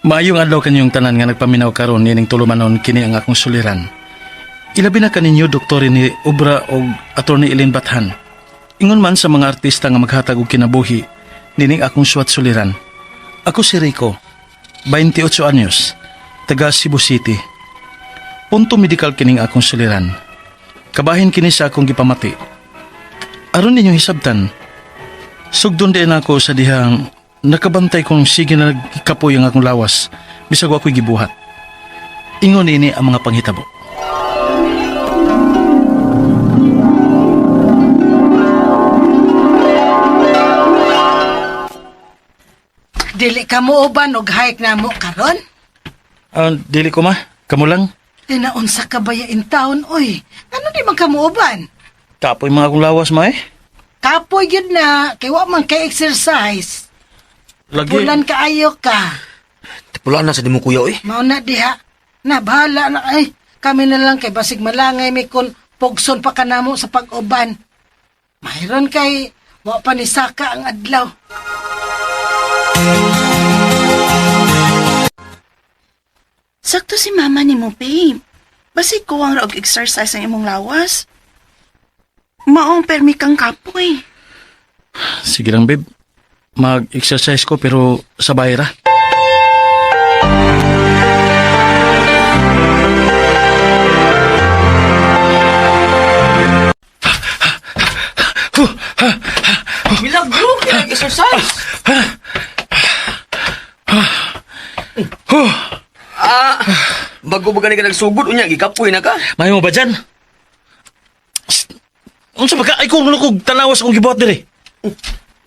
Maayong adlaw kanyong tanan nga nagpaminaw karon nining tulumanon, kini ang akong suliran. Ilabi na kaninyo Dr. ni Obra og Attorney Eileen Bathan. Ingon man sa mga artista nga maghatag og kinabuhi nining akong suwat suliran. Ako si Rico, 28 anyos, taga Cebu City. Punto medikal kining akong suliran. Kabahin kini sa akong gipamati. Aron ninyo hisabtan, sugdon din ako sa dihang nakabantay kong sige na nagkapoy ang akong lawas bisag wa ako'y gibuhat. Ingon ini ang mga panghitabo. Dili ka mo uban og hike na mo karon? Ah, dili ko ma, kamo lang. Tinaunsa ka ba ya in town, oy? Ano di man ka mo uban? Kapoy mga akong lawas ma eh. Kapoy gyud na, kay wa man kay exercise. Lagi. Bulan kaayo ka. Tipula na sa di mo kuya eh. Mao na diha. Na bahala na ay. Kami na lang kay basig malangay mi kun pugson pa kanamo sa pag-uban. Mayroon kay wa pa ni saka ang adlaw. Sakto si mama ni mo, babe. Basig ko ang raog exercise ang imong lawas. Maong permi kang kapoy. Sige lang babe. Mag-exercise ko pero sa bayra. Milagro kaya nag-exercise. Ah, bago ba gani ka nagsugod unya gikapoy na ka? May mo ba dyan? Shh! Unsa ba ka? Ay kung lukog tanawas akong gibuhat diri.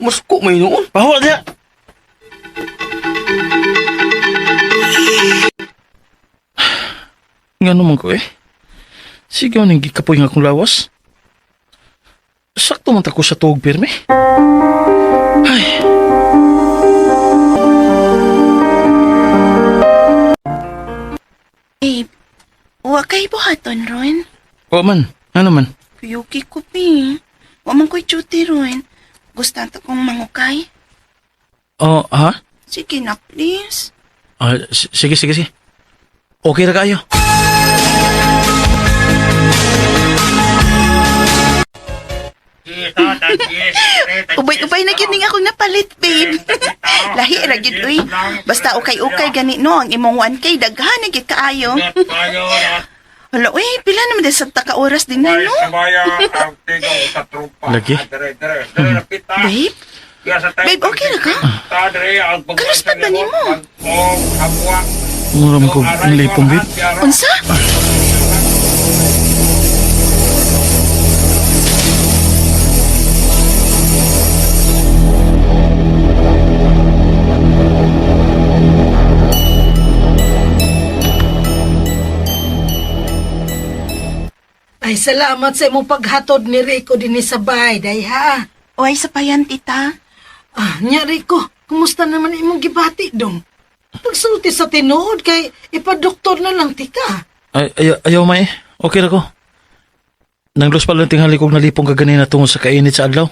Musko may noon. Pahuwa diha. Nga naman ko eh. Sige ning gikapoy nga akong lawas. Sakto man ta ko sa tuog pirmi. Ay, Babe, wa kay buhaton ron. wa man. Ano man? Kuyuki ko, bi. Wa man ko'y duty ron. Gusto ta kong mangukay. Oh, ha? Sige na, please. Ah, sige, sige, sige. Okay ra kayo. Ubay-ubay na gyud ning akong napalit, babe. Lahi ra gyud uy. Basta ukay-ukay gani no ang imong 1K daghan na gyud kaayo. Hala uy, pila naman din sa taka oras din na no? Lagi. Babe, babe, okay ra ka? Kaluspat ba nimo? Mura man ko ang lipong, babe. Unsa? Ay salamat sa imong paghatod ni Rico dinhi sa bahay, day ha. Uy, sa payan, tita. Ah, nya Rico, kumusta naman imong gibati dong? Pagsulti sa tinuod kay ipadoktor na lang tika. Ay, ayaw, ayaw may. Okay ra ko. Nanglos pa lang tinghali kong nalipong kaganina tungod sa kainit sa adlaw.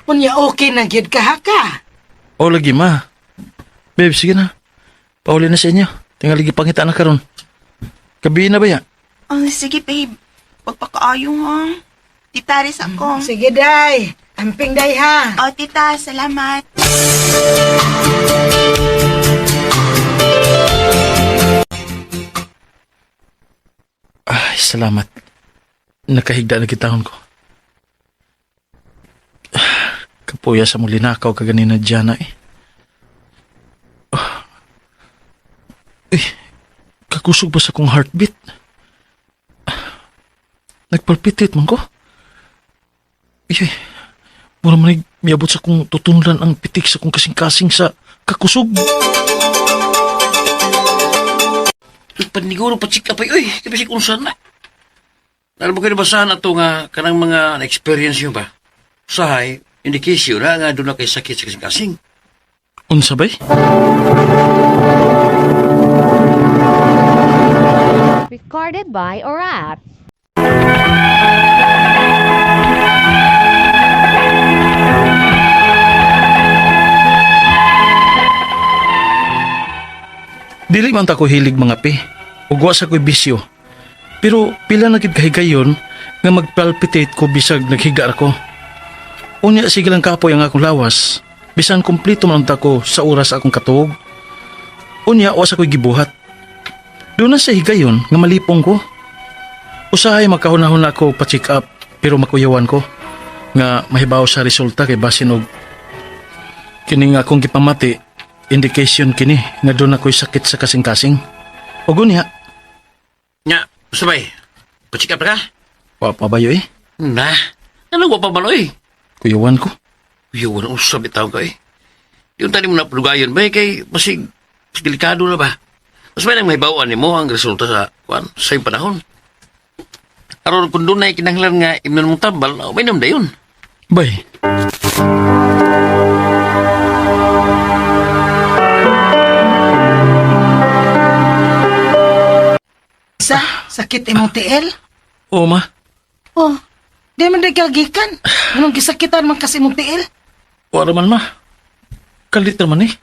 Unya okay na gyud ka ha ka. O lagi ma. Babe, sige na. Pauli na sa inyo. Tingali gipangita na karon. Gabi na ba ya? Oh, sige, babe. Pagpakaayo, ha? Tita, ris ako. Sige day, amping day ha. Oh, tita, salamat. Ay, salamat. Nakahigda na kitahon ko. Ah, kapuya sa mong linakaw kaganina Diana eh. Ah. Eh, kakusog ba sa kong heartbeat? Ah, nagpalpitate man ko. Ay, mura man miyabot sa kong tutunlan ang pitik sa kong kasing-kasing sa kakusog. Paniguro pa chika pa uy, kay bisig unsa na. Alam mo kayo nabasahan ato nga kanang mga na-experience nyo ba? Usahay, indication na nga doon na kay sakit sa kasing-kasing. Unsa bay? Recorded by Orat. Dili man ta ko hilig mga pi, ug wa sa ko'y bisyo. Pero pila na gid kahigayon nga magpalpitate ko bisag naghiga ra ko. Unya sige lang kapoy ang akong lawas, bisan kumpleto man ta ko sa oras akong katuog. Unya wa sa ko'y gibuhat. Doon na sa higayon nga malipong ko. Usahay makahunahon ako pa-check up pero makuyawan ko nga mahibaw sa resulta kay basin og kini nga akong gipamati indication kini nga doon ako'y sakit sa kasing-kasing. O gunya, Nya, sabay. Pa-check up na ka? wa pa bayo eh. Na, ano wa pa man oy? Kuyawan ko. Uy, wala usap itaw ka eh. Yung tani mo na palugayon ba eh, kay basig, mas delikado na ba? Mas may nang mahibawan ni mo ang resulta sa, kuan, sa iyong panahon. Aron kung doon na kinahanglan nga imnon mong tambal, mainom na yun. Bay. Sa sakit imong tiil? Oo ma, Oh, di man di ka gikan. Anong gisakitan man kasi imong tiil? wala man ma. Kalit naman eh.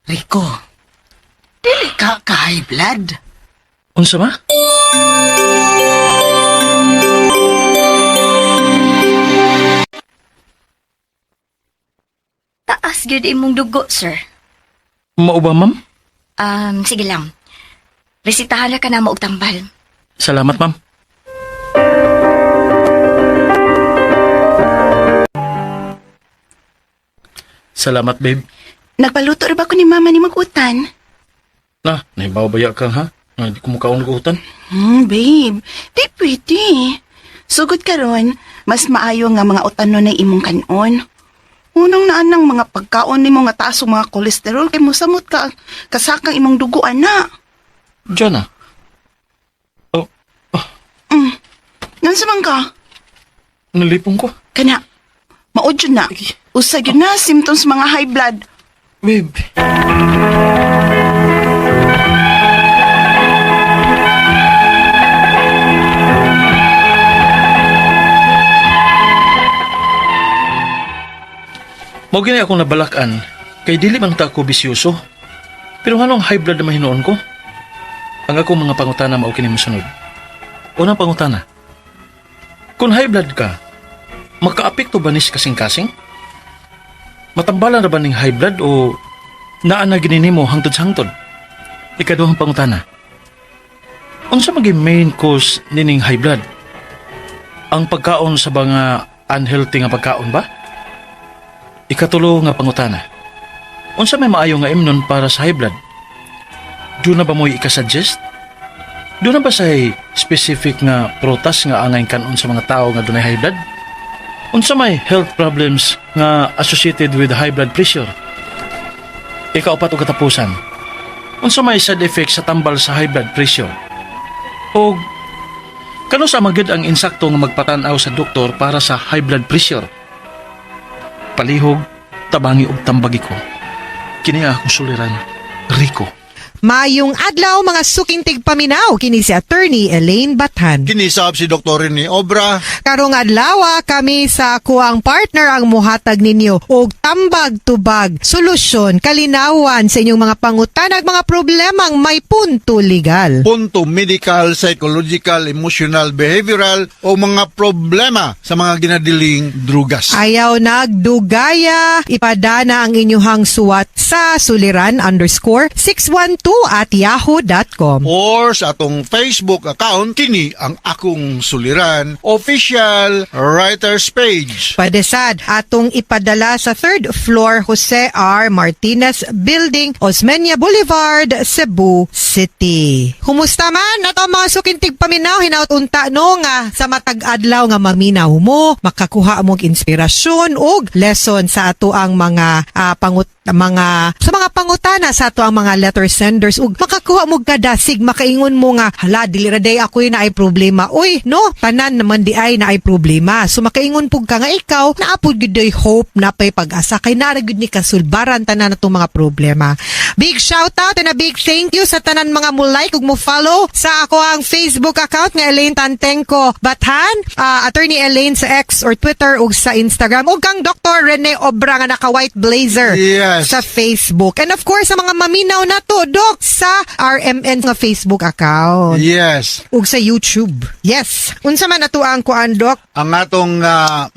Rico, dili ka ka high blood. Unsa ma? Taas gyud imong dugo, sir. Mao ba ma'am? Sige lang. Resitahan na ka na mo og tambal. Salamat ma'am. Salamat babe. Nagpaluto ra ba ko ni mama ni magutan? Na, nahibaw ba ya ka ha? Na, di ko mukaon og utan. Babe, di pwede. Sugod karon, mas maayo nga mga utanon ng imong kanon. Unang naan ng mga pagkaon nimo nga taas og mga kolesterol kay mosamot ka kasakang imong dugo ana. Diyan ah. Oh, Ngansa man ka? nalipong ko. Kana, mao jud na. Usa gyud na symptoms mga high blood. Babe. Mao gini akong nabalakan kay dili man ta ako bisyoso. Pero nganong high blood na mahinuon ko? Ang akong mga pangutana mao kini mosunod. Unang pangutana. Kung high blood ka, makaapekto ba nis kasing-kasing? Matambalan na ba ning high blood o naa na gini nimo hangtod sa hangtod? Ikaduhang pangutana. Unsa maging main cause nining high blood? Ang pagkaon sa mga unhealthy nga pagkaon ba? Ikatulo nga pangutana. Unsa may maayo nga imnon para sa high blood? Doon na ba mo'y ikasuggest? Doon na ba say specific nga prutas nga angay kanon sa mga tao nga dunay high blood? Unsa may health problems nga associated with high blood pressure? Ikaapat og katapusan. Unsa may side effect sa tambal sa high blood pressure? Og kano sa magyud ang insakto nga magpatan-aw sa doktor para sa high blood pressure? Palihog, tabangi og tambagi ko. Kini ang akong suliran, Rico. Mayong adlaw mga suking tigpaminaw kini si Attorney Elaine Bathan. Kinisab si Dr. Rene Obra. Karong adlaw kami sa kuang partner ang muhatag ninyo og tambag tubag solusyon kalinawan sa inyong mga pangutanag mga problemang may punto legal. Punto medical, psychological, emotional, behavioral o mga problema sa mga ginadiling drugas. Ayaw nagdugaya, ipadana ang inyuhang suwat sa suliran_612@yahoo.com. Or sa atong Facebook account, kini ang akong suliran official writers page. Pwede sad atong ipadala sa third floor Jose R. Martinez Building, Osmeña Boulevard, Cebu City. Kumusta man ato mga sukintig paminaw hinaut unta no nga sa matag adlaw nga maminaw mo, makakuha mo og inspirasyon ug lesson sa ato ang mga pangut mga sa mga pangutana sa ato ang mga letter senders ug makakuha mo kadasig makaingon mo nga hala dili ra day ako na ay problema, uy no, tanan naman di ay na ay problema, so makaingon pug ka nga ikaw naapod gyud day hope na pay pag-asa kay naa ra gyud ni kasulbaran tanan natong mga problema. Big shout out and a big thank you sa tanan mga mo like ug mo follow sa ako ang Facebook account nga Elaine Tantengco Bathan, Attorney Elaine sa X or Twitter ug sa Instagram, ug kang Dr. Rene Obra nga naka white blazer sa Facebook. And of course, sa mga maminaw na to, Doc, sa RMN nga Facebook account. Ug sa YouTube. Yes. Unsa man ato ang kuan, Doc? Ang atong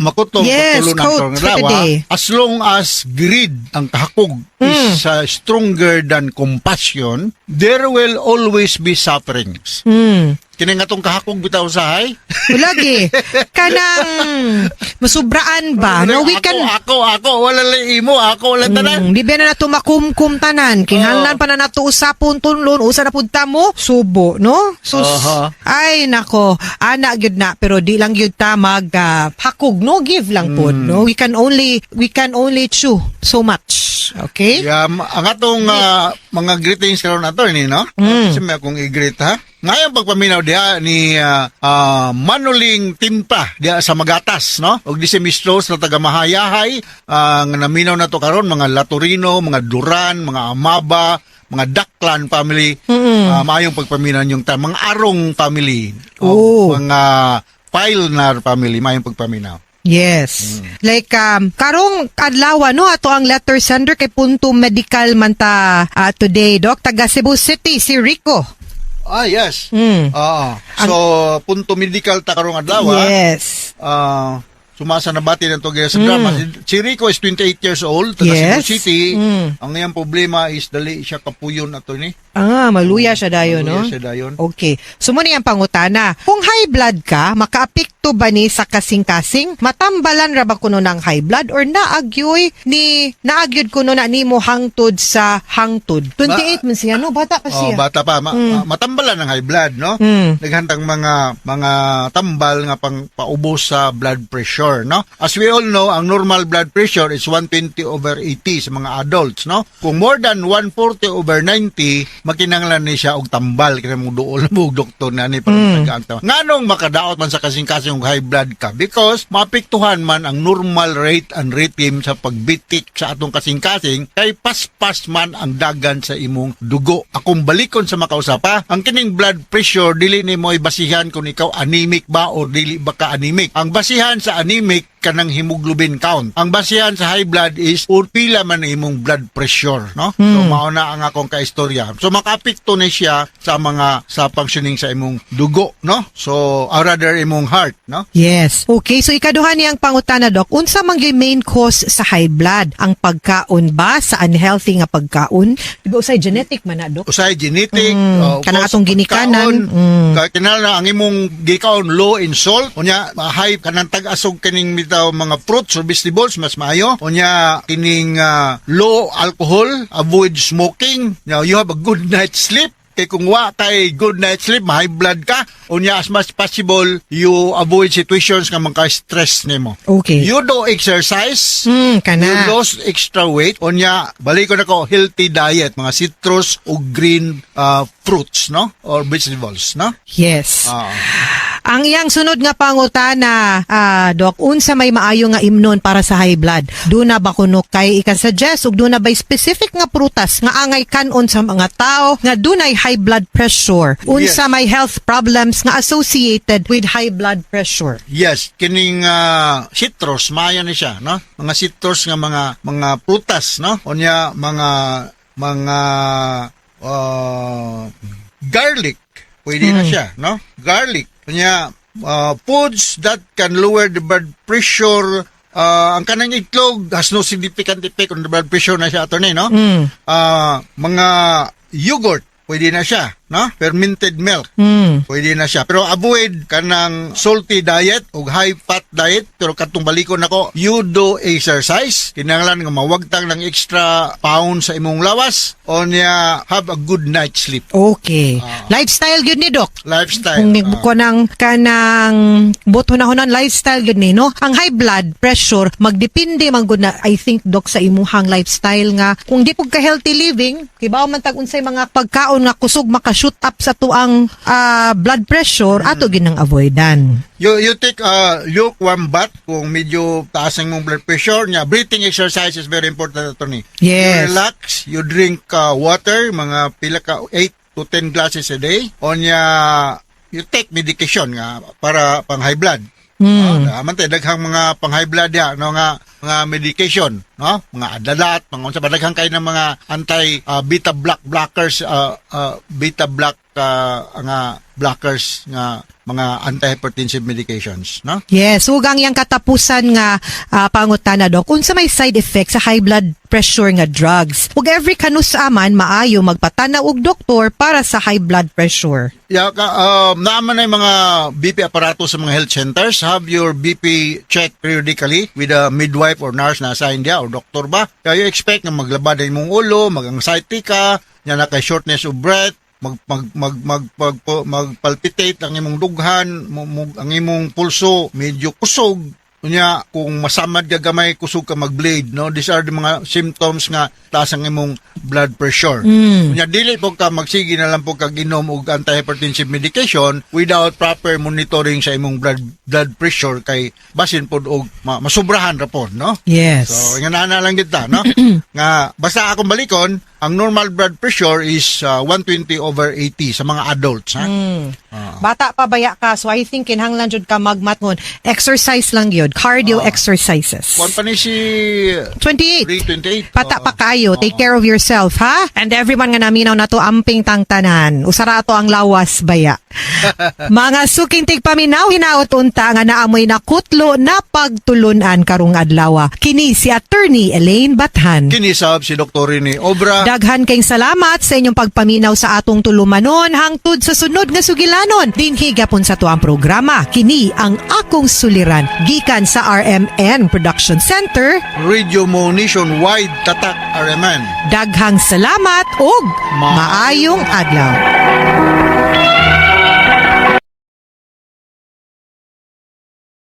makutong Yes, pagtulunan quote karong for adlaw, today. as long as greed, ang kahakog, is stronger than compassion, there will always be sufferings. Kini nga atong kahakog bitaw sahay. Lagi. Kanang masubraan ba? No, we Ako, can ako, ako, wala lang imo, ako, wala tanan. Di ba na nato makumkum tanan? Kinahanglan pa na nato usapon tunlon, usa na pud ta mo subo, no? Sus. Ay nako, ana gyud na, pero di lang gyud ta mag hakog, no, give lang pod, no? We can only chew so much. Okay? Yeah, ang atong mga greetings karon, attorney, no? Kasi may akong i-greet ha. Ngayon pagpaminaw diha ni Manoling Timpa diha sa Magatas, no? Og di si Miss Rose na taga Mahayahay, nga naminaw na to karon mga Latorino, mga Duran, mga Amaba, mga Daklan family. Maayong pagpaminaw yung mga Arong family. O mga Pilenar family, maayong pagpaminaw. Yes. Like karong adlaw, no, ato ang letter sender kay punto medical man ta today, Doc, taga Cebu City si Rico. Ah, yes. So, punto medical ta karong adlaw. Yes. Sumasa na bati ng tugay sa drama. Si Rico is 28 years old, taga Cebu City. Ang iyang problema is dali siya kapuyon, attorney. Ah, maluya siya dayon, no? Maluya siya dayon. Okay. So mo niyang pangutana. Kung high blood ka, makaapekto ba ni sa kasing-kasing? Matambalan ra ba kuno ng high blood or naagyoy ni naagyod kuno na nimo hangtod sa hangtod? 28 man siya, no? Bata pa Oh, siya. bata pa. Matambalan ng high blood, no? Naghantang mga tambal nga pang paubos sa blood pressure, no? As we all know, ang normal blood pressure is 120 over 80 sa mga adults, no? Kung more than 140 over 90, makinanglan ni siya og tambal kaya mo duol mo og doktor na ni para mm. ang. Nganong makadaot man sa kasing-kasing og high blood ka? Because maapektuhan man ang normal rate and rhythm sa pagbitik sa atong kasing-kasing kay paspas man ang dagan sa imong dugo. Akong balikon sa makausapa, ang kining blood pressure dili nimo basihan kung ikaw anemic ba o dili ba ka anemic. Ang basihan sa anemic kanang hemoglobin count. Ang basihan sa high blood is or pila man ang imong blood pressure, no? So mao na ang akong kaistorya. So makaapekto ni siya sa mga sa functioning sa imong dugo, no? So or rather imong heart, no? Yes. Okay, so ikaduha niyang pangutana, Doc, unsa man gyud main cause sa high blood? Ang pagkaon ba, sa unhealthy nga pagkaon? Di ba usay genetic man na, Doc? Usay genetic, Kanang of course, atong ginikanan. pagkaon, kinahanglan ang imong gikaon low in salt, unya high kanang tag-asog kining bitaw mga fruits or vegetables mas maayo. Unya kining low alcohol, avoid smoking. Now you have a good night sleep. Kay kung wa kay good night sleep, ma-high blood ka. Unya as much possible, you avoid situations nga mangka-stress nimo. You do exercise. Kana. You lose extra weight. Unya, balik ko na ko, healthy diet. Mga citrus o green fruits, no? Or vegetables, no? Yes. Ah. Ang iyang sunod nga pangutana, Doc, unsa may maayo nga imnon para sa high blood? Duna ba kuno kay ika-suggest ug duna bay specific nga prutas nga angay kanon sa mga tao nga dunay high blood pressure? Unsa may health problems nga associated with high blood pressure? Yes, kining citrus maayo ni siya, no? Mga citrus nga mga prutas, no? Unya mga garlic, pwede na siya, no? Garlic. Unya foods that can lower the blood pressure, ang kanang itlog has no significant effect on the blood pressure na siya, attorney, no? Mga yogurt, pwede na siya, no? Fermented milk. Pwede na siya. Pero avoid kanang salty diet o high fat diet. Pero katong balikon nako, you do exercise. Kinahanglan nga mawagtang ng extra pound sa imong lawas. O niya, have a good night sleep. Okay. Lifestyle gyud ni, Doc. Lifestyle. Kung ko ng kanang buot hunahunan, lifestyle gyud ni, no? Ang high blood pressure magdepende man gud na, I think, Doc, sa imuhang lifestyle nga kung di pud ka healthy living, kibaw man tag unsay mga pagkaon nga kusog maka-shoot up sa tuang blood pressure, ato ginang avoidan. You take a lukewarm bath kung medyo taas ang imong blood pressure niya. Breathing exercise is very important, attorney. Yes. You relax, you drink water, mga pila ka 8 to 10 glasses a day. Onya you take medication nga para pang high blood. Mm. Man tay daghang mga pang high blood ya, no, nga mga medication, no? Mga Adalat, mga unsa pa, daghang kay ng mga anti beta block blockers, beta block nga blockers nga mga antihypertensive medications, no? Yes, ug ang iyang katapusan nga pangutana, Dok, unsa may side effect sa high blood pressure nga drugs? Ug every kanus-a man maayo magpatanaw og doktor para sa high blood pressure? Yeah, ka, naa man na yung mga BP aparato sa mga health centers. Have your BP check periodically with a midwife or nurse na assigned dia or doktor ba. Kaya you expect nga maglabad ang imong ulo, mag-anxiety ka, nya na kay shortness of breath, mag mag mag mag, mag, magpalpitate ang imong dughan, ang imong pulso medyo kusog. Unya kung masamad ka gamay, kusog ka mag-bleed, no? These are the mga symptoms nga taas ang imong blood pressure. Unya dili po ka magsige na lang po kag inom og antihypertensive medication without proper monitoring sa imong blood blood pressure kay basin pod og masubrahan ra pod, no? Yes. So, nga na lang kita, no? Nga basta akong balikon, ang normal blood pressure is 120 over 80 sa mga adults, ha? Bata pa baya ka, so I think kinahanglan jud ka magmatngon. Exercise lang yun, cardio exercises. Kuan pa ni si 28. 328. Bata pa kayo. Take care of yourself, ha? And everyone nga naminaw na to, amping tang tanan. Usara ato ang lawas, baya. Mga suking tigpaminaw, hinaot unta nga naamoy na kutlo na pagtulunan karong adlaw. Kini si Attorney Elaine Bathan. Kinisab si Dr. Rene Obra. Daghan kayong salamat sa inyong pagpaminaw sa atong tulumanon hangtod sa sunod nga sugilanon. Dinhi gapon sa tuang programa. Kini ang Akong Suliran gikan sa RMN Production Center. Radio Mo Nationwide, Tatak RMN. Daghang salamat ug maayong adlaw.